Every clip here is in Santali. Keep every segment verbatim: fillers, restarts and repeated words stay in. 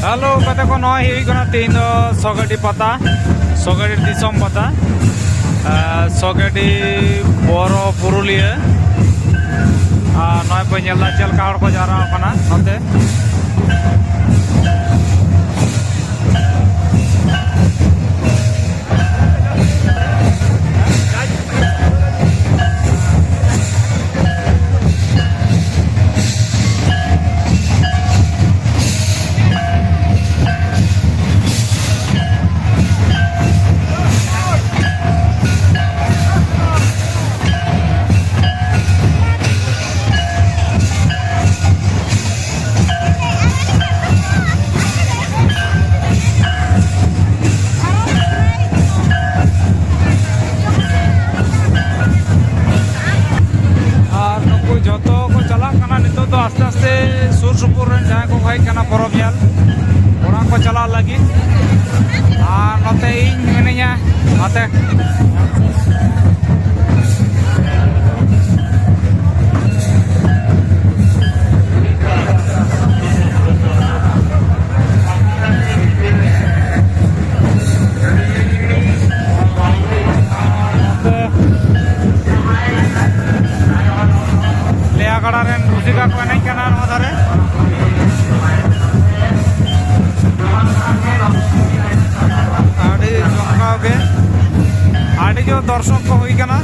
ᱦᱮᱞᱳ ᱜᱟᱛᱮ ᱠᱚ, ᱱᱚᱜᱼᱚᱭ ᱦᱩᱭᱩᱜ ᱠᱟᱱᱟ ᱛᱮᱦᱮᱧ ᱫᱚ ᱥᱚᱜᱟᱰᱤ ᱯᱟᱛᱟ, ᱥᱚᱜᱟᱰᱤ ᱫᱤᱥᱚᱢ ᱯᱟᱛᱟ, ᱟᱨ ᱥᱚᱜᱟᱰᱤ ᱵᱚᱨᱚ ᱯᱩᱨᱩᱞᱤᱭᱟᱹ᱾ ᱟᱨ ᱱᱚᱜᱼᱚᱭ ᱯᱮ ᱧᱮᱞ ᱮᱫᱟ ᱪᱮᱫ ᱞᱮᱠᱟ ᱦᱚᱲ ᱠᱚ ᱡᱟᱣᱨᱟ ᱟᱠᱟᱱᱟ ᱱᱚᱛᱮ᱾ ᱟᱨ ᱱᱩᱠᱩ ᱡᱚᱛᱚ ᱠᱚ ᱪᱟᱞᱟᱜ ᱠᱟᱱᱟ ᱱᱤᱛᱚᱜ ᱫᱚ ᱟᱥᱛᱮ ᱟᱥᱛᱮ᱾ ᱥᱩᱨ ᱥᱩᱯᱩᱨ ᱨᱮᱱ ᱡᱟᱦᱟᱸᱭ ᱠᱚ ᱦᱮᱡ ᱠᱟᱱᱟ ᱯᱚᱨᱚᱵᱽ ᱧᱮᱞ, ᱚᱲᱟᱜ ᱠᱚ ᱪᱟᱞᱟᱜ ᱞᱟᱹᱜᱤᱫ᱾ ᱟᱨ ᱱᱚᱛᱮ ᱤᱧ ᱢᱤᱱᱟᱹᱧᱟ ᱱᱚᱛᱮ᱾ ᱞᱮᱭᱟ ᱜᱟᱰᱟ ᱨᱮᱱ ᱨᱩᱥᱤᱠᱟ ᱠᱚ ᱮᱱᱮᱡ ᱠᱟᱱᱟ ᱱᱚᱣᱟ ᱫᱷᱟᱨᱮ᱾ ᱟᱹᱰᱤ ᱡᱚᱢᱠᱟᱣ ᱜᱮ, ᱟᱹᱰᱤ ᱡᱳᱨ ᱫᱚᱨᱥᱚᱠ ᱠᱚ ᱦᱩᱭ ᱠᱟᱱᱟ᱾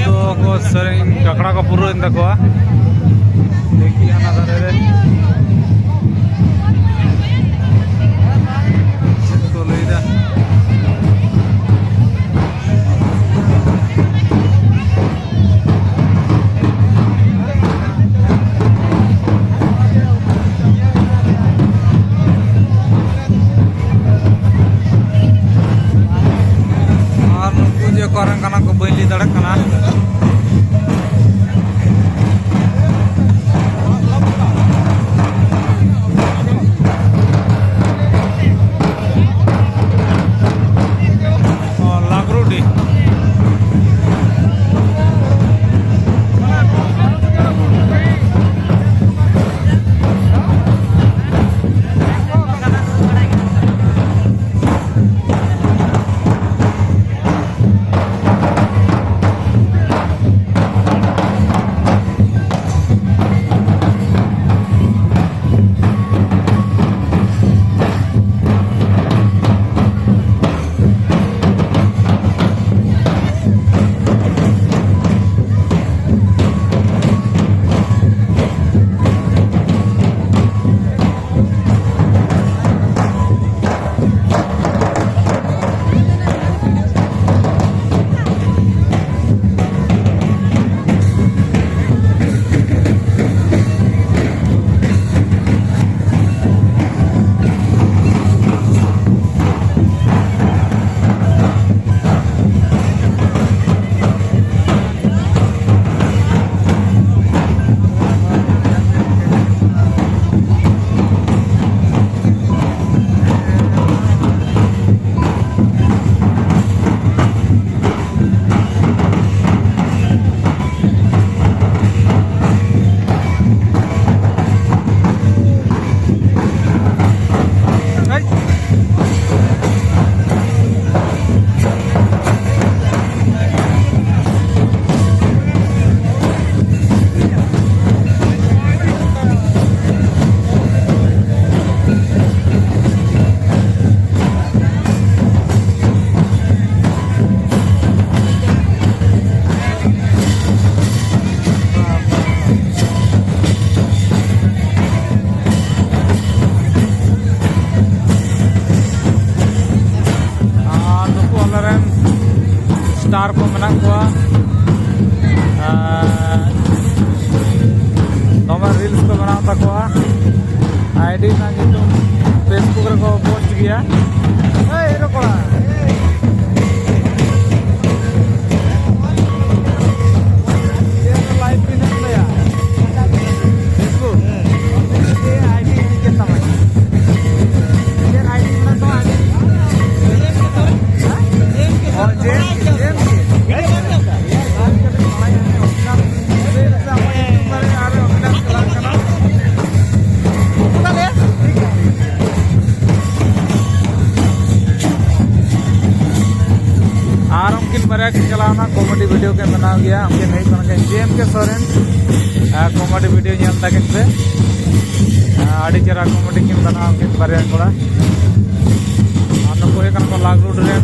ᱛᱚ ᱠᱚ ᱥᱮᱨᱮᱧ ᱟᱠᱷᱲᱟ ᱠᱚ ᱯᱩᱨᱟᱹᱣᱮᱱ ᱛᱟᱠᱚᱣᱟ᱾ ᱫᱮᱠᱷᱤ ᱦᱟᱱᱟ ᱫᱷᱟᱨᱮ ᱨᱮ ᱪᱮᱫ ᱠᱚ ᱞᱟᱹᱭᱫᱟ᱾ ᱟᱨ ᱱᱩᱠᱩ ᱡᱮ ᱚᱠᱟᱨᱮᱱ ᱠᱟᱱᱟ ᱠᱚ, ᱵᱟᱹᱧ ᱞᱟᱹᱭ ᱫᱟᱲᱮᱭᱟᱜ ᱠᱟᱱᱟ᱾ ᱚ, ᱞᱟᱜᱽᱨᱩᱰᱤ᱾ ᱥᱴᱟᱨ ᱠᱚ ᱢᱮᱱᱟᱜ ᱠᱚᱣᱟ᱾ ᱟᱨ ᱫᱚᱢᱮ ᱨᱤᱞᱥ ᱠᱚ ᱵᱮᱱᱟᱣ ᱛᱟᱠᱚᱣᱟ᱾ ᱟᱭᱰᱤ ᱨᱮᱱᱟᱜ ᱧᱩᱛᱩᱢ ᱯᱷᱮᱥᱵᱩᱠ ᱨᱮᱠᱚ ᱯᱳᱥᱴ ᱜᱮᱭᱟ᱾ ᱮᱭ, ᱦᱤᱨᱳ ᱠᱚᱲᱟ, ᱮᱭ᱾ ᱪᱮᱫ ᱨᱮ ᱞᱟᱭᱤᱵᱷ ᱵᱤᱱ ᱮᱢ ᱞᱮᱭᱟ? ᱯᱷᱮᱥᱵᱩᱠ? ᱪᱮᱫ ᱟᱭᱰᱤ ᱪᱮᱫ ᱛᱟᱢᱟ? ᱪᱮᱫ ᱟᱭᱰᱤ ᱢᱮᱱᱟᱜ ᱛᱟᱢᱟ ᱟᱭᱰᱤ? ᱦᱮᱸ? ᱚ, ᱡᱮ ᱮᱢ ᱠᱮ, ᱡᱮ ᱮᱢ ᱠᱮ᱾ ᱟᱨ ᱩᱱᱠᱤᱱ ᱵᱟᱨᱭᱟ ᱠᱤᱱ ᱪᱟᱞᱟᱣᱱᱟ, ᱠᱚᱢᱮᱰᱤ ᱵᱷᱤᱰᱤᱭᱳ ᱠᱤᱱ ᱵᱮᱱᱟᱣ ᱜᱮᱭᱟ᱾ ᱩᱱᱠᱤᱱ ᱦᱩᱭᱩᱜ ᱠᱟᱱᱟ ᱠᱤᱱ ᱡᱮ ᱮᱢ ᱠᱮ ᱥᱚᱨᱮᱱ, ᱟᱨ ᱠᱚᱢᱮᱰᱤ ᱵᱷᱤᱰᱤᱭᱳ ᱧᱮᱞ ᱛᱟᱹᱠᱤᱱ ᱯᱮ᱾ ᱟᱨ ᱟᱹᱰᱤ ᱪᱮᱦᱨᱟ ᱠᱚᱢᱮᱰᱤ ᱠᱤᱱ ᱵᱮᱱᱟᱣᱟ ᱩᱱᱠᱤᱱ ᱵᱟᱨᱭᱟ ᱠᱚᱲᱟ᱾ ᱟᱨ ᱱᱩᱠᱩ ᱦᱩᱭᱩᱜ ᱠᱟᱱᱟ ᱠᱚ ᱞᱟᱜᱽᱞᱩᱰ ᱨᱮᱱ᱾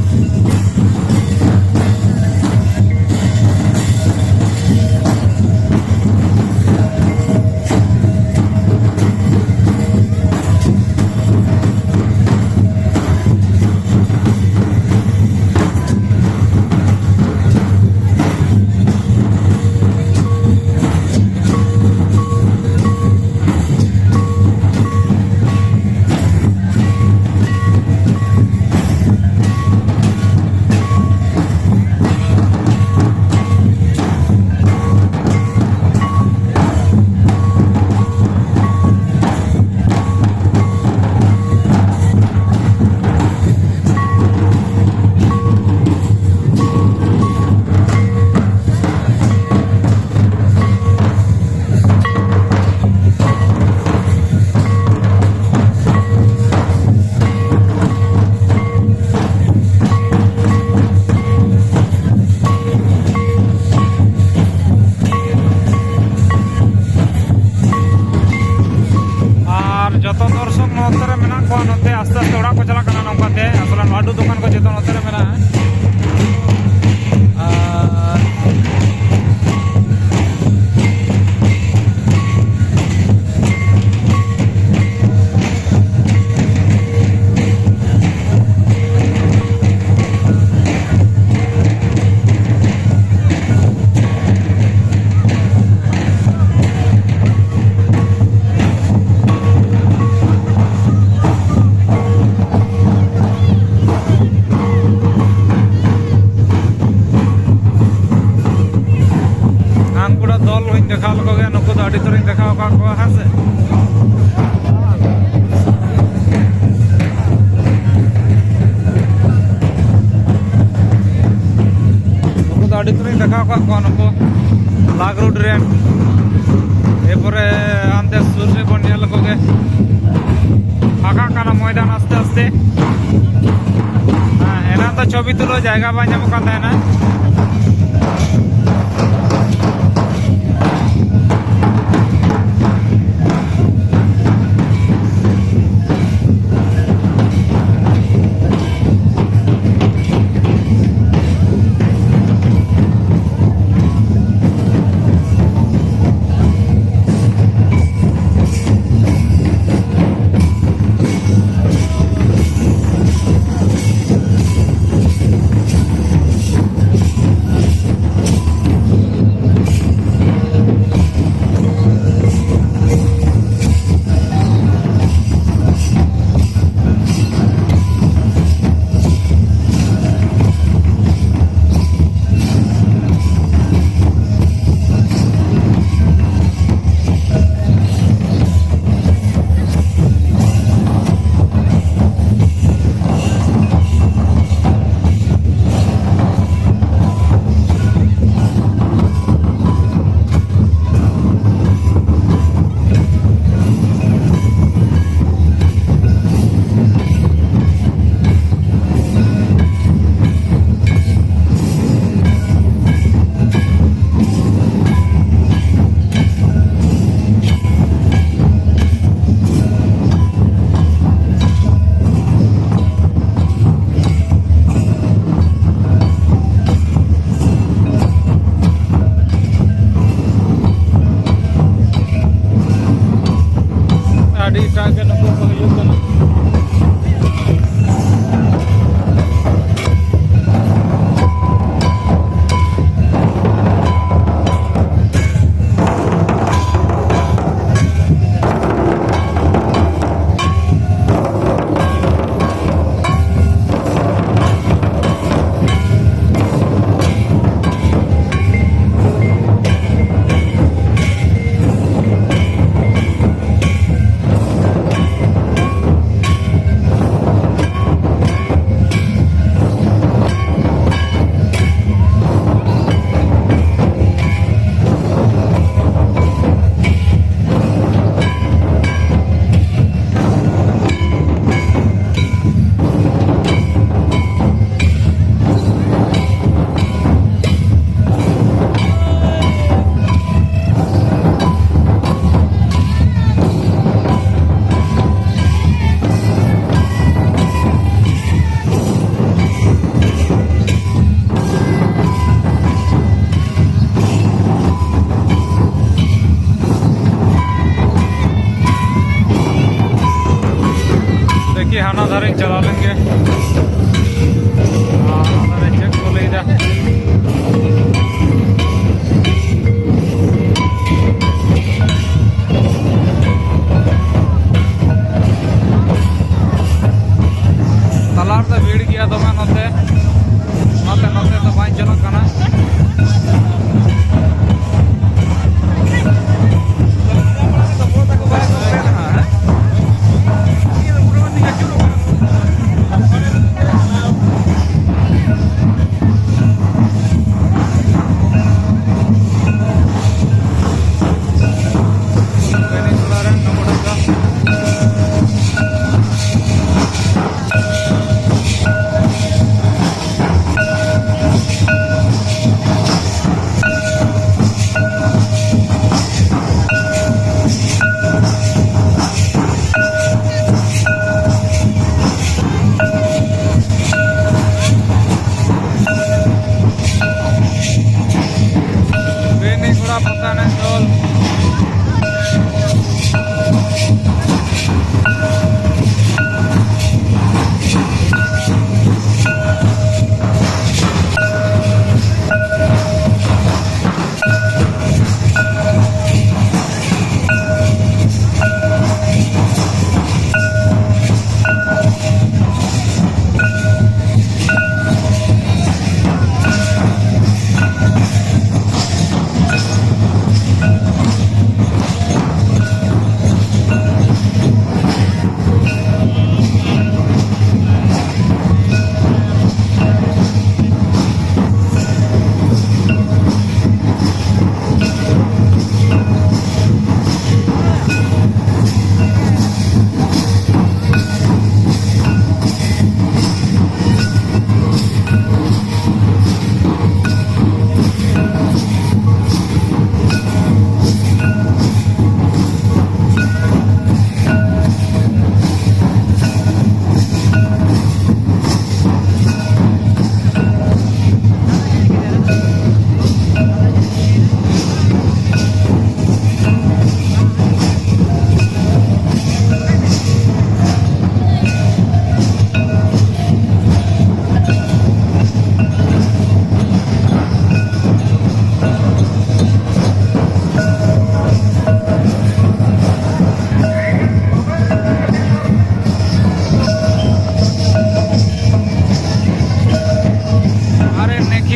ᱟᱨ ᱡᱚᱛᱚ ᱫᱚᱨᱥᱚᱠ ᱱᱚᱛᱮ ᱨᱮ ᱢᱮᱱᱟᱜ ᱠᱚᱣᱟ, ᱱᱚᱛᱮ ᱟᱥᱛᱮ ᱟᱥᱛᱮ ᱚᱲᱟᱜ ᱠᱚ ᱪᱟᱞᱟᱜ ᱠᱟᱱᱟ᱾ ᱱᱚᱝᱠᱟᱛᱮ ᱟᱥᱚᱞᱮ ᱞᱟᱹᱰᱩ ᱫᱚᱠᱟᱱ ᱠᱚ ᱡᱚᱛᱚ ᱱᱚᱛᱮ ᱨᱮ ᱢᱮᱱᱟᱜᱼᱟ᱾ ᱟᱨ ᱠᱚᱜᱮ ᱱᱩᱠᱩ ᱫᱚ ᱟᱹᱰᱤ ᱩᱛᱟᱹᱨᱤᱧ ᱫᱮᱠᱷᱟᱣ ᱟᱠᱟᱫ ᱠᱚᱣᱟ, ᱦᱮᱸ ᱥᱮ᱾ ᱱᱩᱠᱩ ᱫᱚ ᱟᱹᱰᱤ ᱩᱛᱟᱹᱨᱤᱧ ᱫᱮᱠᱷᱟᱣ ᱟᱠᱟᱫ ᱠᱚᱣᱟ, ᱱᱩᱠᱩ ᱞᱟᱜᱽ ᱨᱳᱰ ᱨᱮᱱ᱾ ᱮᱨᱯᱚᱨᱮ ᱦᱟᱱᱛᱮ ᱥᱩᱨ ᱨᱮ ᱵᱚᱱ ᱧᱮᱞ ᱞᱮᱠᱚ ᱜᱮ᱾ ᱯᱷᱟᱸᱠᱟᱜ ᱠᱟᱱᱟ ᱢᱚᱭᱫᱟᱱ ᱟᱥᱛᱮ ᱟᱥᱛᱮ᱾ ᱦᱮᱸ, ᱮᱱᱟᱱ ᱫᱚ ᱪᱷᱚᱵᱤ ᱛᱩᱞᱟᱹᱣ ᱡᱟᱭᱜᱟ ᱵᱟᱝ ᱧᱟᱢᱚᱜ ᱠᱟᱱ ᱛᱟᱦᱮᱱᱟ᱾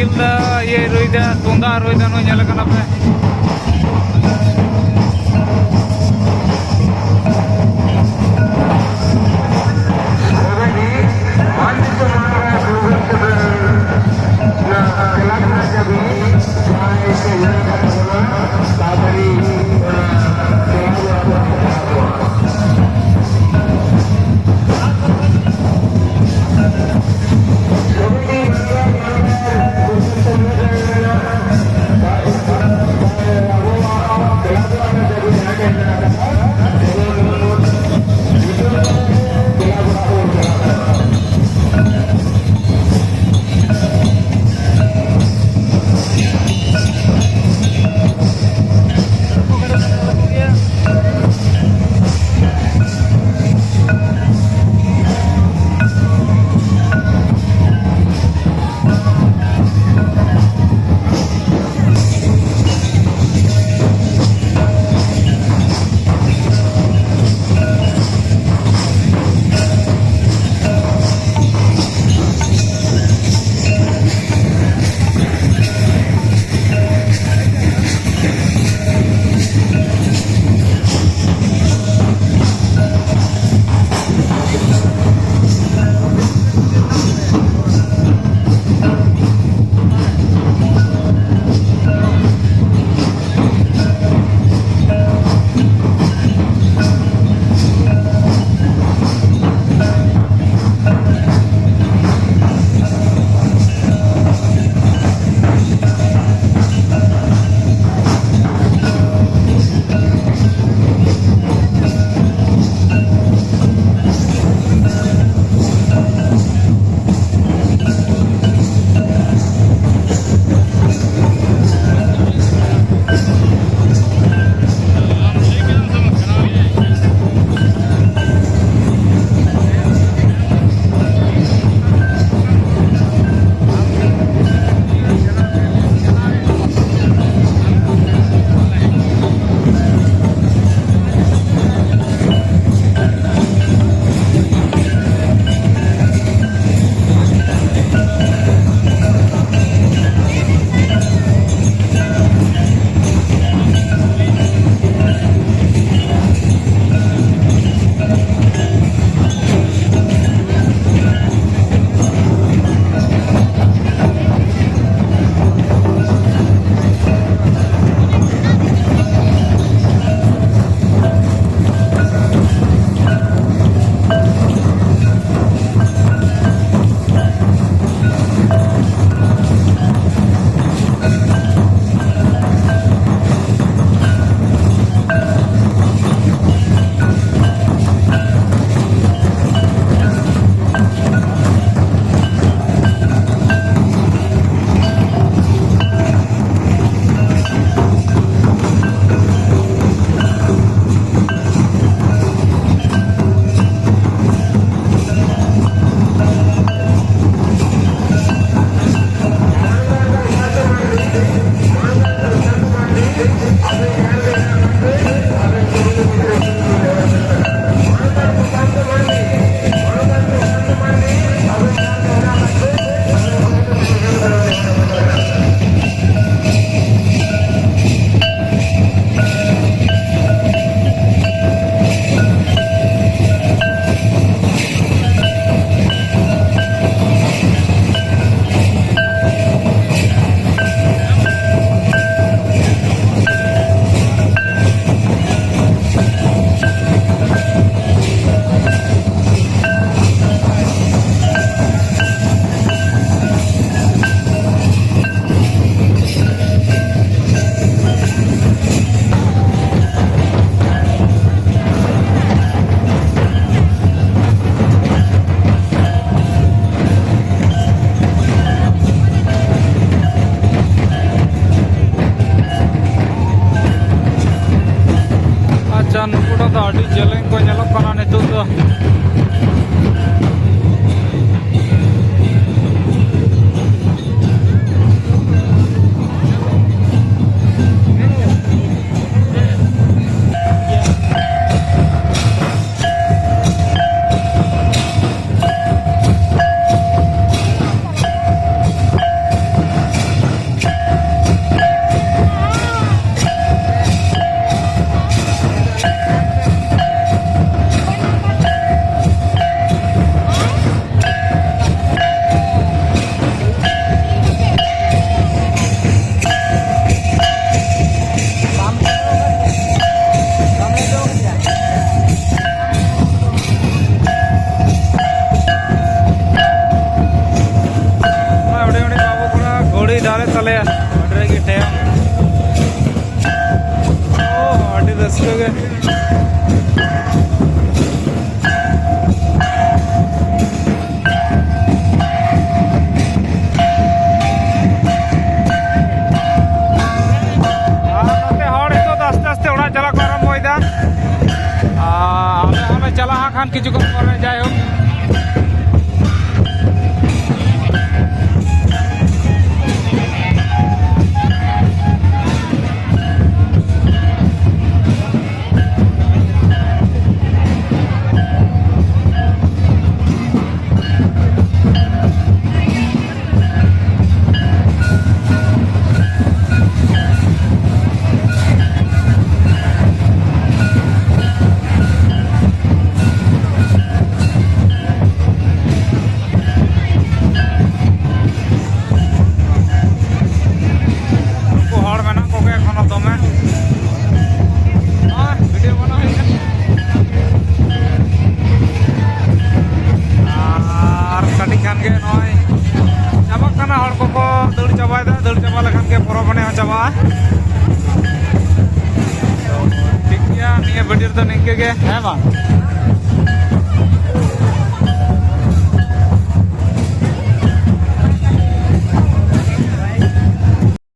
ᱤᱭᱟᱹᱭ ᱨᱩᱭᱫᱟ, ᱛᱩᱢᱫᱟᱜ ᱨᱩᱭᱫᱟ, ᱱᱚᱜᱼᱚᱭ ᱧᱮᱞ ᱠᱟᱱᱟ ᱯᱮ᱾ ᱟᱹᱰᱤ ᱡᱮᱞᱮᱧ ᱠᱚ ᱧᱮᱞᱚᱜ ᱠᱟᱱᱟ ᱱᱤᱛᱚᱜ ᱫᱚ᱾ ᱦᱩᱰᱤᱧ ᱦᱩᱰᱤᱧ ᱵᱟᱹᱵᱩ ᱠᱚᱲᱟ ᱜᱷᱚᱲᱤ ᱰᱟᱞᱮᱫ ᱛᱟᱞᱮᱭᱟ, ᱚᱸᱰᱮ ᱨᱮᱜᱮ ᱴᱷᱮᱭᱟᱝ᱾ ᱳ, ᱟᱹᱰᱤ ᱨᱟᱹᱥᱠᱟᱹ ᱜᱮ᱾ ᱟᱨ ᱱᱚᱛᱮ ᱦᱚᱲ ᱱᱤᱛᱚᱜ ᱫᱚ ᱟᱥᱛᱮ ᱟᱥᱛᱮ ᱚᱲᱟᱜ ᱪᱟᱞᱟᱜ ᱠᱚ ᱟᱨᱟᱢᱵᱚᱭᱮᱫᱟ᱾ ᱟᱨ ᱟᱞᱮ ᱦᱚᱸᱞᱮ ᱪᱟᱞᱟᱜᱼᱟ ᱠᱷᱟᱱ ᱠᱤᱪᱷᱩ ᱠᱷᱚᱱ ᱯᱚᱨᱮ, ᱡᱟᱭᱦᱳᱠ᱾ ᱱᱩᱠᱩ ᱦᱚᱲ ᱢᱮᱱᱟᱜ ᱠᱚᱜᱮ ᱮᱠᱷᱚᱱᱳ ᱫᱚᱢᱮ᱾ ᱱᱚᱜᱼᱚᱭ video ᱵᱟᱱᱟᱣ ᱦᱩᱭᱩᱜ ᱠᱟᱱᱟ᱾ ᱟᱨ ᱠᱟᱹᱴᱤᱡ ᱠᱷᱟᱱ ᱜᱮ ᱱᱚᱜᱼᱚᱭ ᱪᱟᱵᱟᱜ ᱠᱟᱱᱟ, ᱦᱚᱲ ᱠᱚᱠᱚ ᱫᱟᱹᱲ ᱪᱟᱵᱟᱭᱮᱫᱟ᱾ ᱫᱟᱹᱲ ᱪᱟᱵᱟ ᱞᱮᱠᱷᱟᱱ ᱜᱮ ᱯᱚᱨᱚᱵᱽ ᱮᱱᱮᱡ ᱦᱚᱸ ᱪᱟᱵᱟᱜᱼᱟ᱾ ᱴᱷᱤᱠ ᱜᱮᱭᱟ, ᱱᱤᱭᱟᱹ video ᱨᱮᱫᱚ ᱱᱤᱝᱠᱟᱹ ᱜᱮ, ᱦᱮᱸ ᱵᱟᱝ?